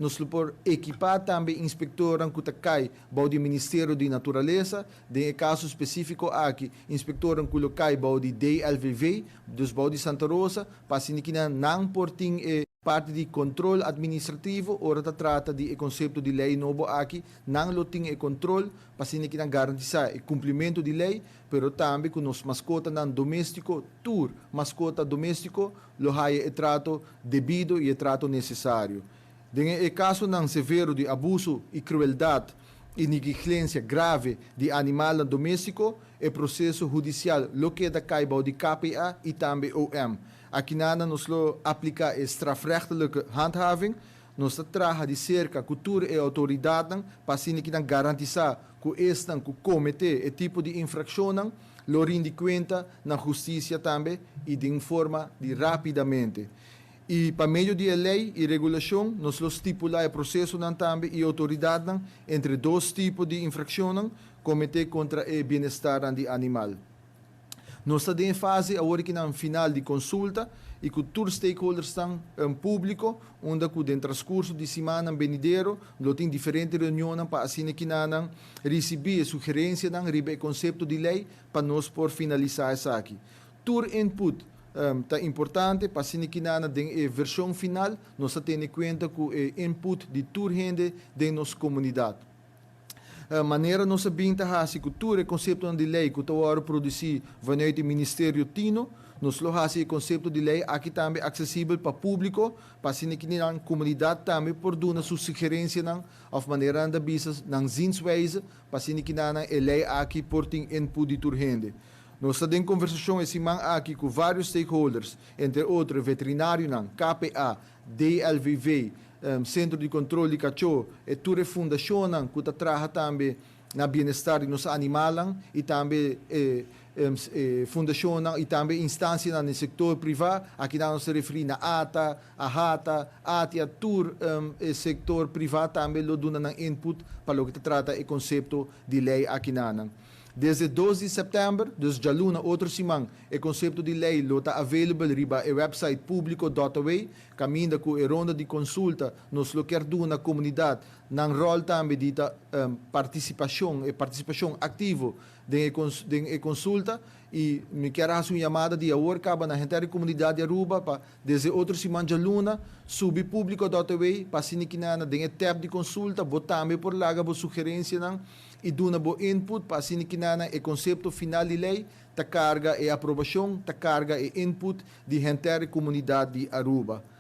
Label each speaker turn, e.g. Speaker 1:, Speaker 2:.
Speaker 1: Nos por ekipá tambe inspektornan ku ta kai bou di Ministerio di Naturalesa, den kaso spesífiko aki, inspektornan ku kai bou di DLVV, dus bou di Santa Rosa, pa asina nan por tin e parti di kontrol atministrativo, ora ta trata di konsepto di lei nobo aki, nan lo tin e kontrol, pa asina garantisá e kumplimentu di lei, pero tambe ku nos maskotanan doméstiko, tur maskota doméstiko, lo haya e trato debido i e trato nesesario. Den e kasonan severo di abuso i krueldat i negligensia grave di animal doméstiko, e proseso hudisial lo keda kai bou di KPA i tambe OM. Aki nos lo apliká e strafrechtelijke handhaving, nos ta traha di serka ku tur e outoridatnan pa asina garantisá ku esnan ku kometé e tipo di infrakshon lo rindi kuenta na hustisia tambe i di forma di rápidamente. I pa medio di lei i regulashon, nos lo stipulá e proseso tambe i outoridatnan entre dos tipo di infrakshon kometé kontra e bienestar di animal. Nos ta den fase awor aki na final di konsulta i ku tur stakeholders ta públiko, unda ku den transkurso di siman benidero lo tin diferente reunion pa asina risibí sugerensianan riba e konsepto di lei pa nos por finalisá esaki. Tur input ta importante pa asina den e vershon final nos tene kuenta ku e input di tur hende den nos komunidat. Manera nos a bin ta hasi ku tur e konsepto di lei ku ta produsí vanuit e Ministerio Tino, nos lo hasi e konsepto di lei aki tambe aksesibel pa públiko, pa asina e komunidat tambe por duna su sugerensianan òf manera nan bisa nan zienswijze, pa asina e lei aki por tin input di tur hende. Nos ta den kombersashon e siman aki ku vários stakeholders, entre otro veterinarionan, KPA, DLVV, Sentro di Kontrol di Kachó, i tur fundashon ku ta traha tambe na bienestar di nos animalnan i tambe fundashon i tambe instansia den sektor privá. Aki nos ta referí na ATA, AHATA, ATIA, tur sektor privá tambe lo duna nan input pa loke ta trata e konsepto di lei aki. Desde 2 di sèptèmber, dus djaluna otro siman, e konsepto di lei lo ta available riba e website publico.aw, kaminda ku e ronda di konsulta nos lo ke duna komunidat nan ròl tambe di partisipashon i partisipashon aktivo den e konsulta. I mi ke hasi un yamada di awor kaba na henter komunidat di Aruba pa desde otro siman djaluna subi publico.aw pa asina den e tab di konsulta bo tambe por laga bo sugerensianan i duna bo input pa asina e konsepto final di lei ta karga e aprobashon, ta karga e input di henter komunidat di Aruba.